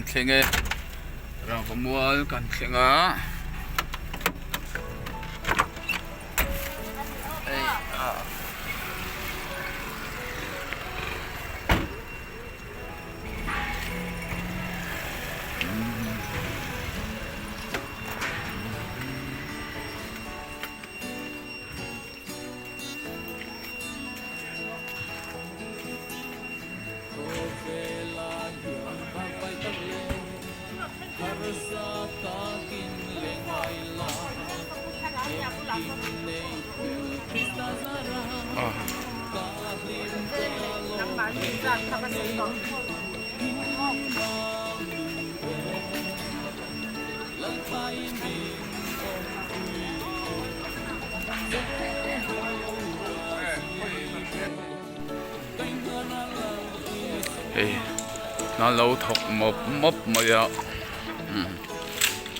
kan thleng e rangva mual kan thleng a hei ah. Hei hna lo thawk mawp mawp mai a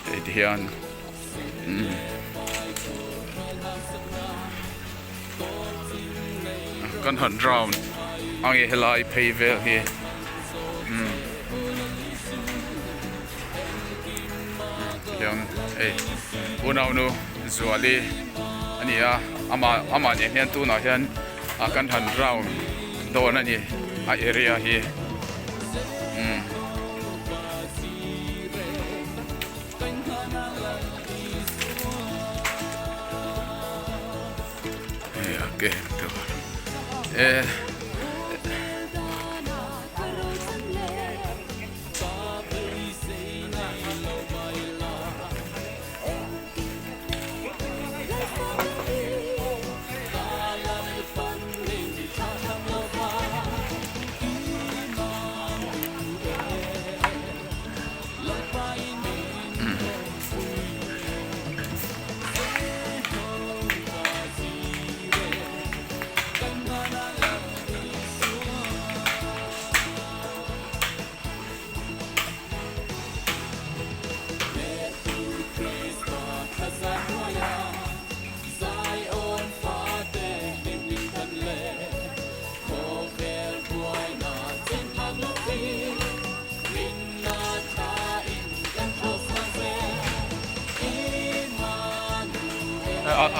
hei ti hian kan han round ang e helai phei vel hi tihian hei unaunu Zuali a ni a amah amah nen hian tunah hian ah kan han round dawn a ni a area hi umm. Hei a game tur e.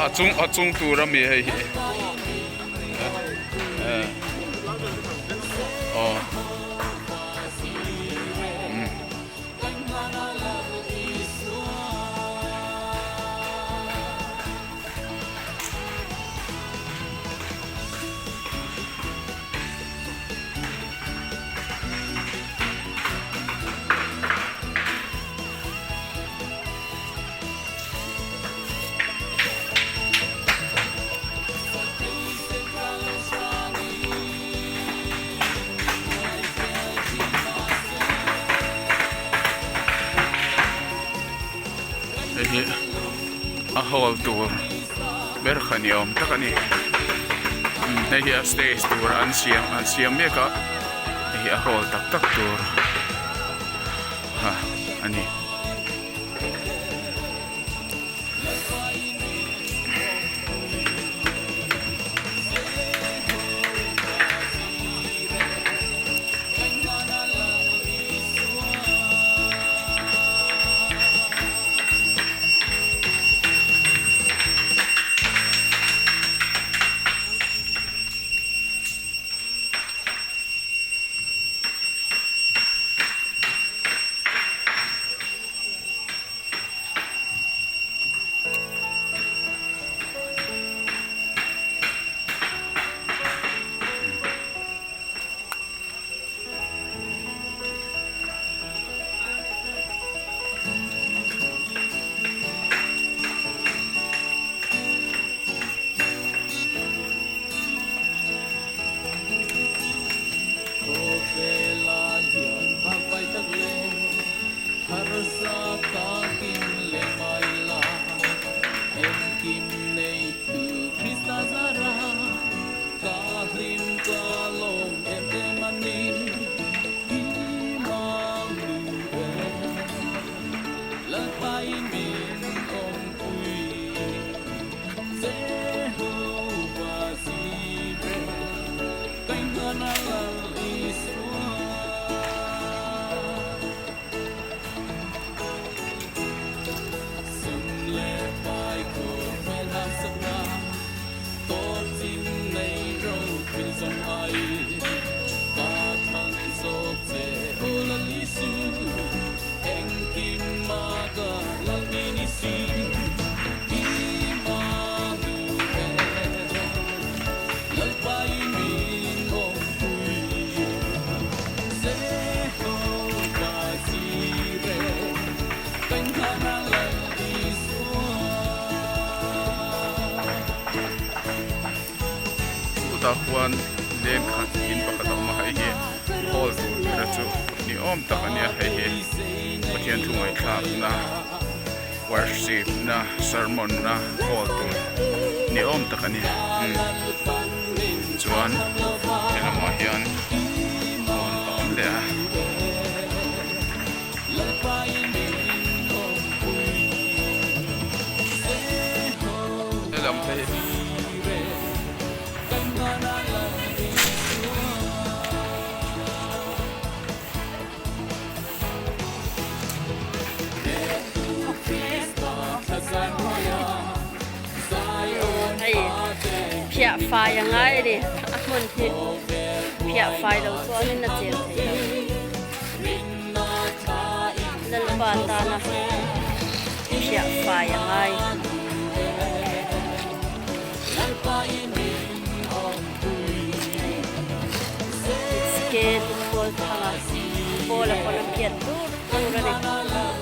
A chung a chung tur a mi hei hi aw. Hei hi a hall tur ber kha ni awm tak a ni hei hi a stage tur an siam an siam mek a hei hi a hall tak tak tur a ni. Hetah khuan leng khat in pakhat a awm a hei hi hall tur ber chu ni awm tak a nia hei hi Pathian thu ngaihthlakna worship na sermon na hall tur ni awm tak a ni umm chuan he lamah hian hall a awm leh a. Helam te hi. Hei phiah fai a ngai a ni a hmun hi phiah fai lo chuanin a chen thei lo Lalpa tana phiah fai a ngai. Scale pawl thanga pawl a pawn a phiat tur tur a ni.